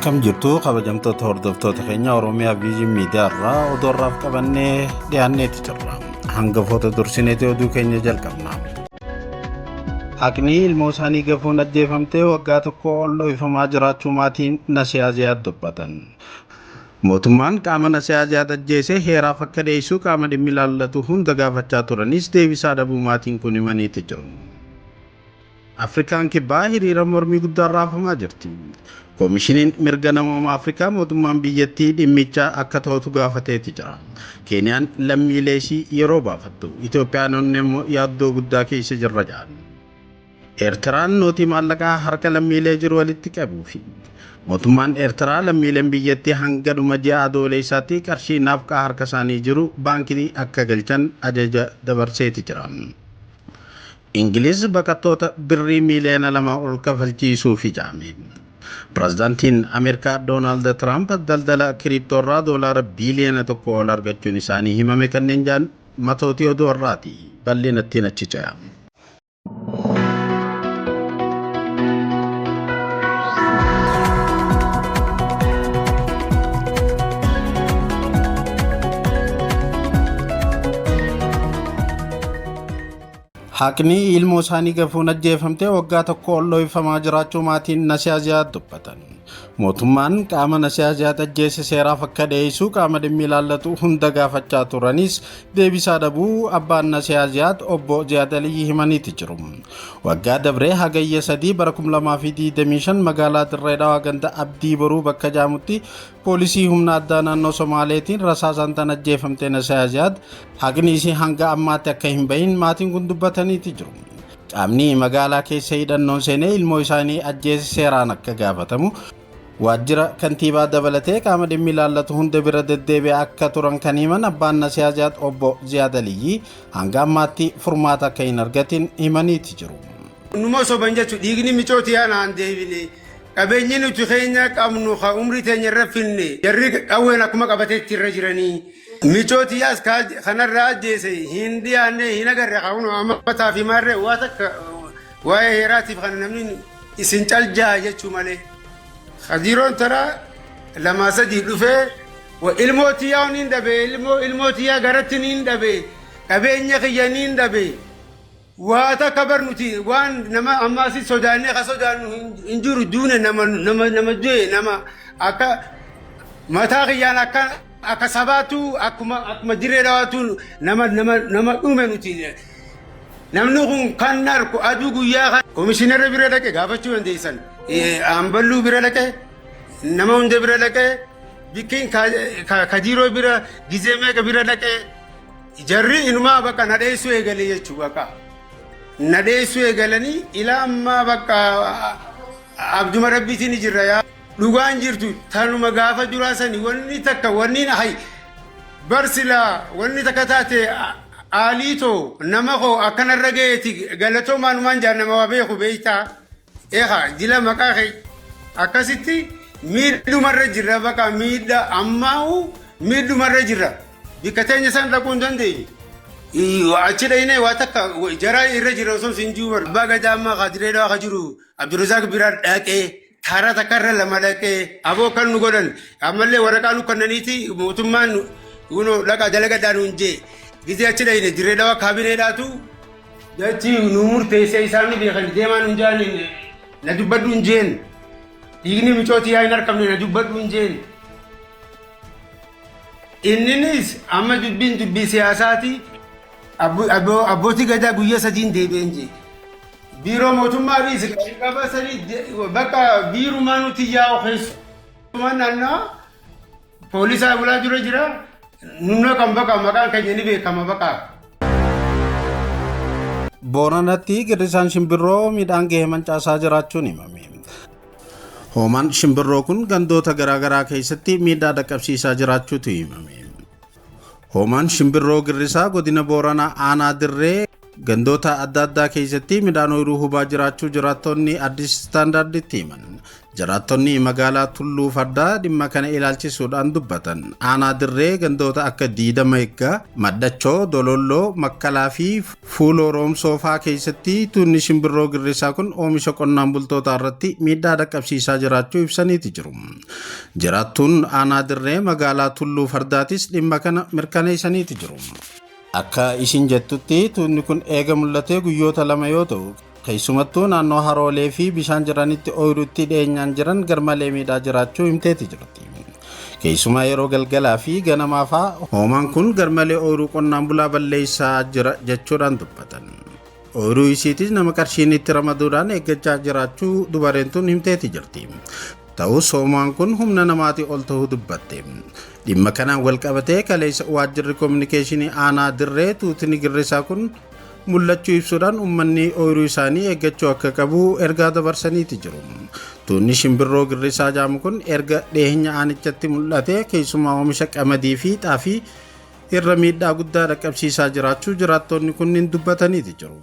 Akkam jirtu kabajamtoota hordoftoota keenya Oromiyaa Viijin Miidiyaa irraa oduu har'aaf qabannee dhiyaanneeti jirra. Hangafoota dursineeti oduu keenya jalqabna. Haqni ilmoo isaanii gafuun ajjeefamtee waggaa tokko ol dho'ifamaa jiraachuu maatiin Nasiyaa Ziyaad dubbatan. Mootummaan qaama Nasiyaa Ziyaad ajjeese heeraaf akka dhiyeessu qaama dhimmi ilaallatu hunda gaafachaa turanis deebisaa dhabuu maatiin kun himaniiti jiru. Afrikaan Kibbaa hiriira mormii guddaan raafamaa jirti. Koomishiniin mirga namooma Afrikaa mootummaan biyyattii dhimmicha akka to'atu gaafateeti jira. Keeniyaan lammiilee ishii yeroo baafattu Itoophiyaanonni immoo yaaddoo guddaa keessa jirra jedhan. Eertiraan nootii maallaqaa harka lammiilee jiru walitti qabuufi. Mootummaan Eertiraa lammiileen biyyattii hanga dhuma ji'a Adoolessaatti qarshii naafqaa harka isaanii jiru baankii akka galchan ajaja dabarseeti jira. Ingiliz baqattoota birrii miiliyoona 2 ol kafalchiisuuf ijaame. Pirezidaantiin Ameerikaa Doonaald Tiraamp daldala kiriiptoorraa doolaara biiliyoona 1 ol argachuun isaanii himame kanneen jaan matootii oduu har'aati. Bal'inattiin achi ce'a. Haqni ilmoo isaanii gafuun ajjeefamtee waggaa tokko ol dho'ifamaa jiraachuu maatiin Nasiyaa Ziyaad dubbatan. Mootummaan qaama Nasiyaa Ziyaad ajjeese seeraaf akka dhiyeessu qaama dhimmi ilaallatu hunda gaafachaa turanis deebisaa dhabuu abbaan Nasiyaa Ziyaad obbo Ziyaad Aliyyi himaniiti jiru. Waggaa dabree Hagayya 3 bara 2025 magaalaa Dirree Dhawaa ganda Abdii Boruu bakka jaamutti Poolisii humna addaa naannoo Somaaleetiin rasaasaan tan ajjeefamte Nasiyaa Ziyaad haqni isii hanga ammaatti akka hin bahin maatiin kun dubbataniiti jiru. Qaamni magaalaa keessa hidhannoon seenee ilmoo isaanii ajjeese seeraan akka gaafatamu waajjira kantiibaa dabalatee qaama dhimmi ilaallatu hunda bira deddeebi'aa akka turan kan himan abbaan Nasiyaa Ziyaad obbo Ziyaad Aliyyii hanga ammaatti furmaata akka hin argatin himaniiti jiru. Numa soban jechu dhiigni micooti yaa naan deebine. Qabeenyi nuti keenya qabnu ka umrii teenya irra finne jarri qawween akkuma qabateetti irra jiranii. Micoo tiyyaas kanarraa ajjeese hin dhiyaanne hin agarre ka kunoo amma mataa fi maarree waa takka waa'ee heeraatiif kana namni isin caljaa jechuu malee. Kadiroon tara lamaa sadii dhufee ilmoo tiyyaa niin dhabe ilmoo tiyyaa garatti niin dhabe qabeenya kiyya niin dhabe. Waa takka bar nuti waan nama amma asi sodaannee ka sodaannu hin jiru duune nama nama nama du'e nama akka mataa kiyyaan akka akka sabaatu akkuma akkuma dirree dhawaatu nama nama nama dhume nuti namni kun kan narku aduu guyyaa kan komishinarra bira dhaqe gaafachuu dandeessan amballuu bira dhaqe nama hunda bira dhaqe bikkiin kadiiroo bira gizee meeqa bira dhaqe Jarri inumaa bakka na dheessuu eegale jechuu bakka. Na dheessuu eegalanii ilaa ammaa bakka abduma rabbiitiin ni jirra yaa. Dhugaan jirtu tanuma gaafa duraa sani wanni takka wanni hay bar silaa wanni takka taate aaliitoo nama koo akkanarra ga'eeti galatoomaa numaan jaan nama waa beeku beektaa. Eegaa jila maqaa kee akkasitti miidhumarra jirra bakka miidha ammaa'u miidhumarra jirra. Bikka teenya san dhaquu hin dandeenye. Achi dhaqnee waa takka jaraa irra jira osoo sin jiru bar. Abbaa gadaa ammaa kaadiree dhawaa ka jiru Abdurrazaaq bira dhaqee taara takka irra lama dhaqee aboo kan nu godhan ammallee waraqaa nu kennaniiti mootummaan kunoo dhaqa dalagadhaa nuun jee gizee achi dhaqne dirree dhawaa kaabineedhaatu jechi nu murteessee isaan ni beekan deemaa nuun jaaniin na dubbadhu hin jeen dhiigni micootii yaa hin argamne na dubbadhu hin jeen. Inninis amma dubbiin dubbii siyaasaati. Abbootii gadaa guyyaa sadiin deebi'een jee. Biiroo mootummaa dhiisi qaba sadii bakka biirumaa nuti yaa'u keessumaa naannawa poolisaa bulaa dura jira. Nunna kan bakka maqaan keenya ni beekama bakka. Booranatti girrisaan shimbirroo midhaan gahee mancaasaa jiraachuun himame. Hoomaan shimbirroo kun gandoota garaagaraa keessatti miidhaa dhaqqabsiisaa jiraachuutu himame. Hoomaan shimbirroo girrisaa godina Booranaa aanaa dirree gandoota adda addaa keessatti midhaan ooyiruu hubaa jiraachuu jiraattonni Addis Istaandaarditti himan. Jiraattonni magaalaa Tulluu Fardaa dhimma kana ilaalchisuudhaan dubbatan. Aanaa Dirree gandoota akka Diidama Eeggaa, Maddachoo, Dololloo, Makkalaa fi Fuuloo Roomsoo fa'aa keessatti tuunni shimbirroo girrisaa kun oomisha qonnaan bultootaa irratti miidhaa dhaqqabsiisaa jiraachuu ibsaniiti jiru. Jiraattuun Aanaa Dirree magaalaa Tulluu Fardaatis dhimma kana mirkaneessaniiti jiru. Akka isin jettutti tuunni kun eega mul'atee guyyoota 2 yoo ta'u, keessumattuu naannoo haroolee fi bishaan jiranitti ooyiruutti dhiyeenyaan jiran garmalee miidhaa jiraachuu himteeti jirti. Keessumaa yeroo galgalaa fi ganamaa fa'aa hoomaan kun garmalee ooyiruu qonnaan bulaa balleessaa jira jechuudhaan dubbatan. Ooyiruu isiitis nama qarshiin itti ramaduudhaan eeggachaa jiraachuu dubareen tun himteeti jirti. Ta'us hoomaan kun humna namaatii ol ta'uu dubbatte. Dhimma kanaan wal qabatee kaleessa waajjirri koominikeeshinii aanaa Dirree tuutni girrisaa kun mul'achuu ibsuudhaan uummanni ooyiruu isaanii eeggachuu akka qabu ergaa dabarsaniiti jiru. Tuunni shimbirroo girrisaa jaamu kun erga dhiyeenya aanichatti mul'ate keessumaa oomisha qamadii fi xaafii irra miidhaa guddaa dhaqqabsiisaa jiraachuu jiraattonni kunniin dubbataniiti jiru.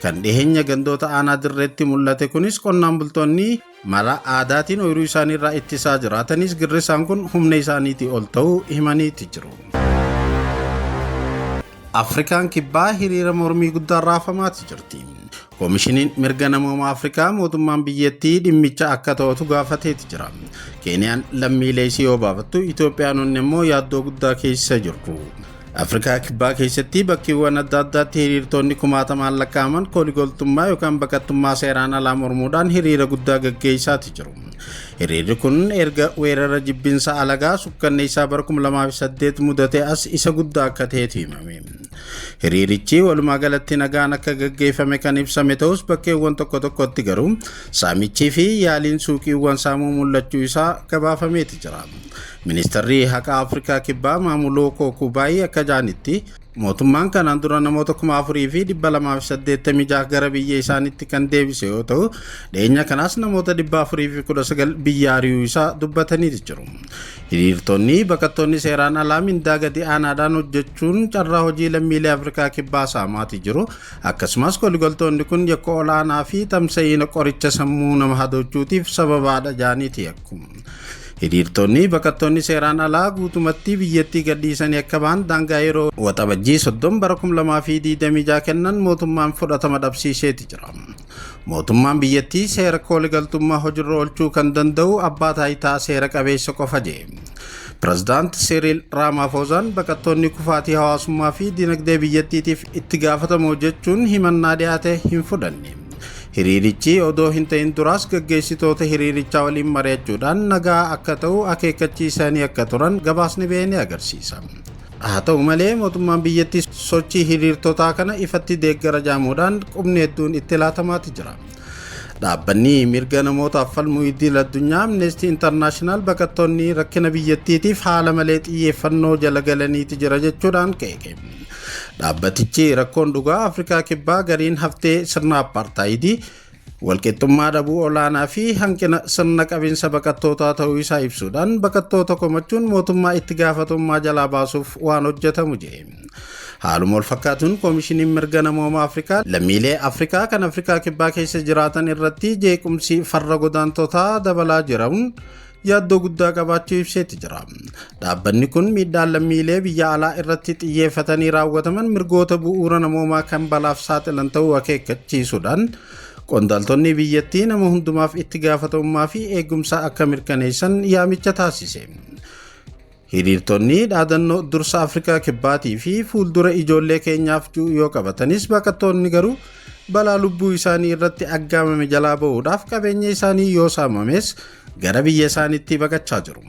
Kan dhiyeenya gandoota aanaa Dirreetti mul'ate kunis qonnaan bultoonni mala aadaatiin ooyiruu isaanii irraa ittisaa jiraatanis girrisaan kun humna isaaniitii ol ta'uu himaniiti jiru. Afrikaan Kibbaa hiriira mormii guddaan raafamaati jirti. Koomishiniin mirga namoomaa Afrikaa mootummaan biyyattii dhimmicha akka to'atu gaafateeti jira. Keeniyaan lammiilee isii yoo baafattu Itoophiyaanonni immoo yaaddoo guddaa keessa jiru. Afrikaa Kibbaa keessatti bakkeewwan adda addaatti hiriirtonni kumaatamaan lakkaa'aman kooligaltummaa yookaan baqattummaa seeraan alaa mormuudhaan hiriira guddaa gaggeessaati jiru. Hiriirri kun erga weerara jibbinsa alagaa sukkanneessaa bara 2008 mudate as isa guddaa akka ta'etu himame. Hiriirichi walumaa galatti nagaan akka gaggeeffame kan ibsame ta'us bakkeewwan tokko tokkotti garuu saamichii fi yaaliin suuqiiwwan saamuu mul'achuu isaa gabaafameeti jira. Ministeerri Haqaa Afrikaa Kibbaa Maamuloo Kokubaayii akka jaanitti mootummaan kanaan dura namoota 4286 gara biyya isaaniitti kan deebise yoo ta'u, dhiyeenya kanaas namoota 419 biyya ari'uu isaa dubbataniiti jiru. Hiriirtonni baqattoonni seeraan alaa mindaa gadi aanaadhaan hojjechuun carraa hojii lammiilee Afrikaa Kibbaa saamaati jiru. Akkasumas koligaltoonni kun yakka olaanaa fi tamsa'iina qoricha sammuu nama hadochuutiif sababaadha jaaniiti yakku. Hiriirtonni baqattoonni seeraan alaa guutumatti biyyattii gadhiisanii akka ba'an daangaa yeroo waxabajjii 30 bara 2026 kennan mootummaan fudhatama dhabsiiseeti jira. Mootummaan biyyattii seera kooligaltummaa hojiirra oolchuu kan danda'u abbaa taayitaa seera qabeessa qofa jee. Pirezidaant Siriil Raamafoosaan baqattoonni kufaatii hawaasummaa fi dinagdee biyyattiitiif itti gaafatamu jechuun himannaa dhiyaate hin fudhanne. Hiriirichi odoo hin ta'in duraas gaggeessitoota hiriirichaa waliin mari'achuudhaan nagaa akka ta'u akeekkachiisanii akka turan gabaasni ba'e ni agarsiisa. Haa ta'u malee mootummaan biyyattii sochii hiriirtotaa kana ifatti deeggara jaamuudhaan qubni hedduun itti laatamaati jira. Dhaabbanni mirga namootaaf falmuu idil addunyaa Amnesty International baqattoonni rakkina biyyattiitiif haala malee xiyyeeffannoo jala galaniiti jira jechuudhaan qeeqe. Dhaabbatichi rakkoon dhugaa Afrikaa Kibbaa gariin haftee sirna apartaayidii walqixxummaa dhabuu olaanaa fi hanqina sirna qabinsa baqattootaa ta'uu isaa ibsuudhaan baqattoota komachuun mootummaa itti gaafatamummaa jalaa baasuuf waan hojjetamu jedhe. Haaluma wal fakkaatuun koomishiniin mirga namooma Afrikaa lammiilee Afrikaa kan Afrikaa Kibbaa keessa jiraatan irratti jeequmsi farra godaantotaa dabalaa jiruun yaaddoo guddaa qabaachuu ibseeti jira. Dhaabbanni kun miidhaan lammiilee biyya alaa irratti xiyyeeffatanii raawwataman mirgoota bu'uura namoomaa kan balaaf saaxilan ta'uu akeekkachiisuudhaan qondaaltonni biyyattii nama hundumaaf itti gaafatamummaa fi eegumsa akka mirkaneessan yaamicha taasise. Hiriirtonni dhaadannoo dursa Afrikaa Kibbaatii fi fuuldura ijoollee keenyaaf jiru yoo qabatanis baqattoonni garuu balaa lubbuu isaanii irratti aggaamame jalaa ba'uudhaaf qabeenya isaanii yoo saamames gara biyya isaaniitti baqachaa jiru.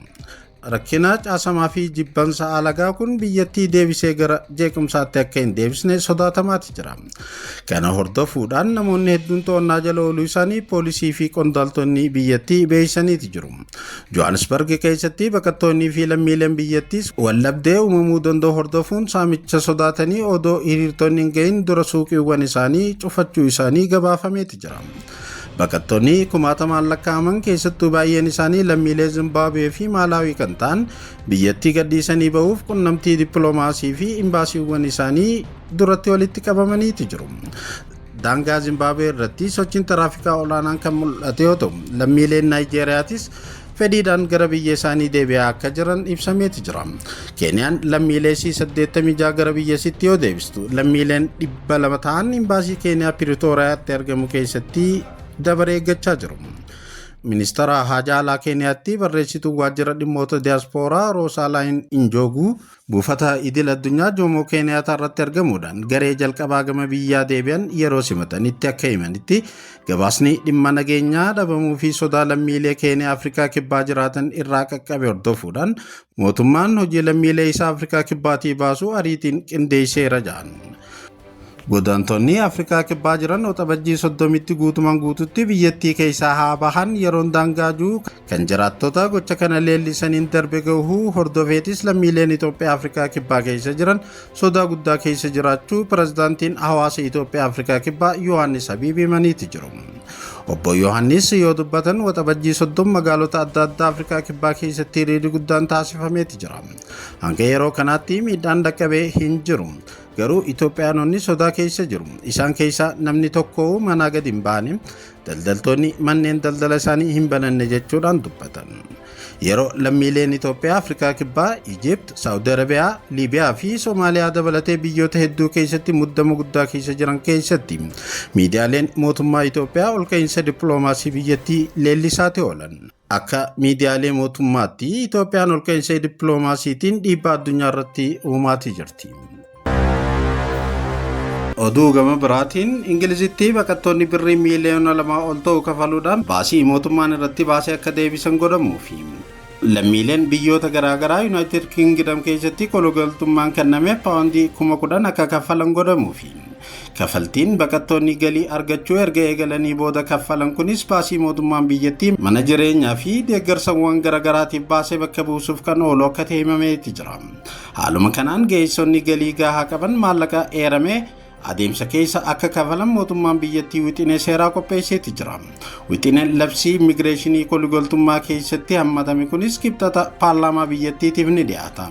Rakkina caasamaa fi jibbansa alagaa kun biyyattii deebisee gara jeequmsaatti akka hin deebisne sodaatamaati jira. Kana hordofuudhaan namoonni hedduun to'annaa jala ooluu isaanii poolisii fi qondaaltonni biyyattii beeksisaniiti jiru. Johannesburg keessatti baqattoonnii fi lammiileen biyyattiis wallabdee uumamuu danda'u hordofuun saamicha sodaatanii odoo hiriirtonni hin gahin dura suuqiiwwan isaanii cufachuu isaanii gabaafameeti jira. Baqattoonni kumaatamaan lakkaa'aman keessattuu baay'een isaanii lammiilee Zimbaabuwee fi Maalaawii kan ta'an biyyattii gadhiisanii ba'uuf qunnamtii dippiloomaasii fi imbaasiiwwan isaanii duratti walitti qabamaniiti jiru. Daangaa Zimbaabuwee irratti sochiin tiraafikaa olaanaan kan mul'ate yoo ta'u, lammiileen Naayijeeriyaatis fedhiidhaan gara biyya isaanii deebi'aa akka jiran ibsameeti jira. Keeniyaan lammiilee isii 86 gara biyya isiitti yoo deebistu, lammiileen 200 ta'an imbaasii Keeniyaa Piriitooriyaatti argamu keessatti dabaree eeggachaa jiru. Ministeera Haajaa Alaa Keeniyaatti barreessituu waajjira dhimmoota diyaaspooraa Roosaalaayin Injooguu buufata idil addunyaa Joomoo Keeniyaataa irratti argamuudhaan garee jalqabaa gama biyyaa deebi'an yeroo simatanitti akka himanitti, gabaasni dhimma nageenyaa dhabamuu fi sodaa lammiilee Keeniyaa Afrikaa Kibbaa jiraatan irraa qaqqabe hordofuudhaan mootummaan hojii lammiilee isaa Afrikaa Kibbaatii baasuu ariitiin qindeesseera jedhan. Godaantonni Afrikaa Kibbaa jiran Waxabajjii 30tti guutumaan guututti biyyattii keessaa haa bahan yeroon daangaa jiru kan jiraattota gocha kana leellisaniin darbe gahuu hordofeetis lammiileen Itoophiyaa Afrikaa Kibbaa keessa jiran sodaa guddaa keessa jiraachuu pirezidaantiin hawaasa Itoophiyaa Afrikaa Kibbaa Yohaannis Habiib himaniiti jiru. Obbo Yohaannis yoo dubbatan, Waxabajjii 30 magaalota adda addaa Afrikaa Kibbaa keessatti hiriirri guddaan taasifameeti jira. Hanga yeroo kanaatti miidhaan dhaqqabee hin jiru. Garuu Itoophiyaanonni sodaa keessa jiru. Isaan keessaa namni tokko manaa gadi hin baane, daldaltoonni manneen daldala isaanii hin bananne jechuudhaan dubbatan. Yeroo lammiileen Itoophiyaa Afrikaa Kibbaa, Ijipt, Saawudi Arabiyaa, Liibiyaa fi Soomaaliyaa dabalatee biyyoota hedduu keessatti muddama guddaa keessa jiran keessatti miidiyaaleen mootummaa Itoophiyaa olka'iinsa dippiloomaasii biyyattii leellisaati oolan. Akka miidiyaalee mootummaatti Itoophiyaan olka'iinsa dippiloomaasiitiin dhiibbaa addunyaa irratti uumaatii jirti. Oduu gama biraatiin, Ingilizitti baqattoonni birrii miiliyoona 2 ol ta'u kafaluudhaan baasii mootummaan irratti baasee akka deebisan godhamuufi. Lammiileen biyyoota garaagaraa Yuunaayitid Kingdom keessatti kolugaltummaan kennameef paawundii 10,000 akka kaffalan godhamuufi. Kafaltiin baqattoonni galii argachuu erga eegalanii booda kaffalan kunis baasii mootummaan biyyattii mana jireenyaa fi deeggarsawwan garaagaraatiif baasee bakka buusuuf kan oolu akka ta'e himameeti jira. Haaluma kanaan ga'eessonni galii gahaa qaban maallaqa eeramee adeemsa keessa akka kafalan mootummaan biyyattii wixinee seeraa qopheesseeti jira. Wixineen labsii immigireeshinii kolugaltummaa keessatti hammatame kunis Kibxata paarlaamaa biyyattiitiif ni dhiyaata.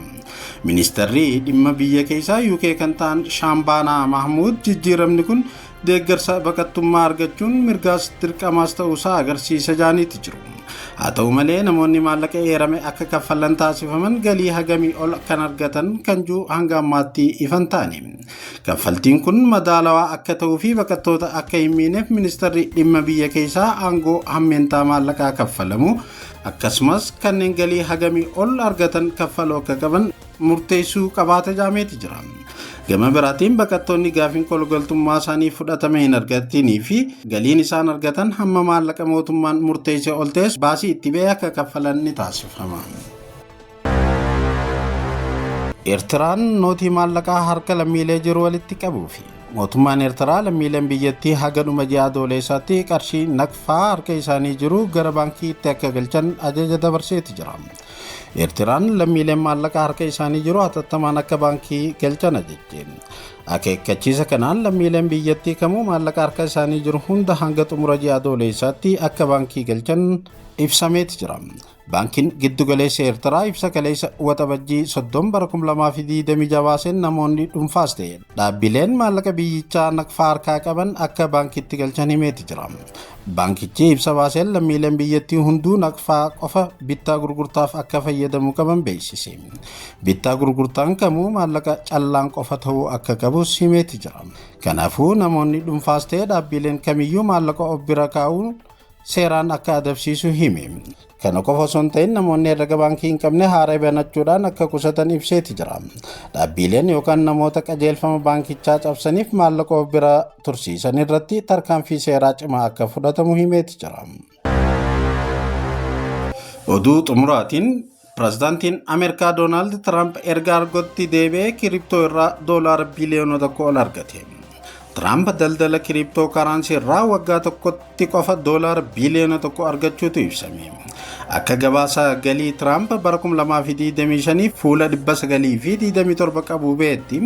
Ministeerri dhimma biyya keessaa UK kan ta'an Shaambaanaa Mahmuud jijjiiramni kun deeggarsa baqattummaa argachuun mirgaas dirqamaas ta'uusaa agarsiisa jaaniiti jiru. Haa ta'u malee, namoonni maallaqa eerame akka kaffalan taasifaman galii hagamii ol kan argatan kan jiru hanga ammaatti ifan taane. Kaffaltiin kun madaalawaa akka ta'uu fi baqattoota akka hin miineef ministeerri dhimma biyya keessaa aangoo hammeentaa maallaqaa kaffalamu, akkasumas kanneen galii hagamii ol argatan kaffaluu akka qaban murteessuu qabaata jaameeti jira. Gama biraatiin, baqattoonni gaafiin kolugaltummaa isaanii fudhatame hin argatinii fi galiin isaan argatan hamma maallaqa mootummaan murteesse ol ta'es baasii itti ba'e akka kaffalan ni taasifama. Eertiraan nootii maallaqaa harka lammiilee jiru walitti qabuufi. Mootummaan Eertiraa lammiileen biyyattii haga dhuma ji'a Adoolessaatti qarshii naqfaa harka isaanii jiru gara baankiitti akka galchan ajaja dabarseeti jira. Eertiraan lammiileen maallaqa harka isaanii jiru hatattamaan akka baankii galchan ajajje. Akeekkachiisa kanaan lammiileen biyyattii kamuu maallaqa harka isaanii jiru hunda hanga xumura ji'a Adoolessaatti akka baankii galchan ibsameeti jira. Baankiin Giddugaleessa Eertiraa ibsa kaleessa Waxabajjii 30 bara 2026 baaseen namoonni dhuunfaas ta'e dhaabbileen maallaqa biyyichaa naqfaa harkaa qaban akka baankitti galchan himeeti jira. Baankichi ibsa baaseen lammiileen biyyattii hunduu naqfaa qofa bittaa gurgurtaaf akka fayyadamuu qaban beeksise. Bittaa gurgurtaan kamuu maallaqa callaan qofa ta'uu akka qabus himeeti jira. Kanaafuu namoonni dhuunfaas ta'e dhaabbileen kamiyyuu maallaqa of bira kaa'uun seeraan akka adabsiisu hime. Kana qofa osoo hin ta'in, namoonni herrega baankii hin qabne haaraa banachuudhaan akka qusatan ibseeti jira. Dhaabbileen yookaan namoota qajeelfama baankichaa cabsaniif maallaqa of bira tursiisan irratti tarkaanfii seeraa cimaa akka fudhatamu himeeti jira. Oduu xumuraatiin, pirezidaantiin Ameerikaa Doonaald Tiraamp erga aangootti deebi'ee kiriptoo irraa doolaara biliyoona 1 ol argate. Tiraamp daldala kiriptoo karaansii irraa waggaa tokkotti qofa doolaara biliyoona 1 argachuutu ibsame. Akka gabaasa galii Tiraamp bara 2025 fuula 927 qabu ba'etti,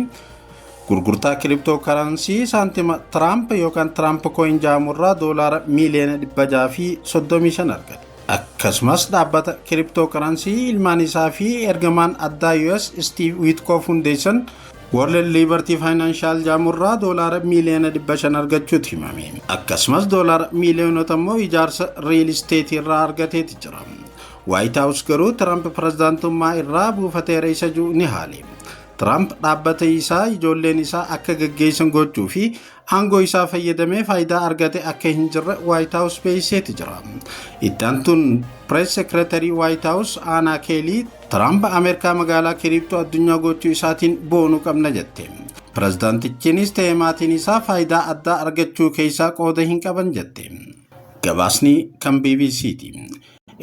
gurgurtaa kiriptoo karaansii saantima Tiraamp yookaan Tiraamp coin jedhamurraa doolaara miiliyoona 635 argate. Akkasumas dhaabbata kiriptoo karaansii ilmaan isaa fi ergamaan addaa US Steve Witkoff hundeessan World Liberty Financial jaamurraa doolaara miiliyoona 500 argachuutu himame. Akkasumas doolaara miiliyoonota immoo ijaarsa real estate irraa argateeti jira. White House garuu Tiraamp pirezidaantummaa irraa buufateera isa jiru ni haale. Tiraamp dhaabbata isaa ijoolleen isaa akka gaggeessan gochuu fi aangoo isaa fayyadamee faayidaa argate akka hin jirre White House beeksiseeti jira. Itti aantuun Press Secretary White House Aanaa Keelii Tiraamp Ameerikaa magaalaa crypto addunyaa gochuu isaatiin boonuu qabna jette. Pirezidaantichinis ta'e maatiin isaa faayidaa addaa argachuu keessaa qooda hin qaban jette. Gabaasni kan BBCti.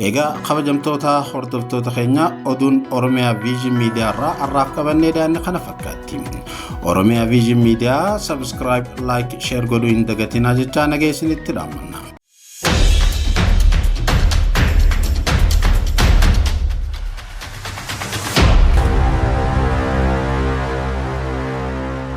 Egaa kabajamtoota hordoftoota keenya, oduun Oromiyaa Vision Miidiyaa irraa har'aaf qabannee dhiyaanne kana fakkaatti. Oromiyaa Vision Miidiyaa subscribe, like, share godhuu hin dagatinaa jechaa nagaa isinitti dhaammanna.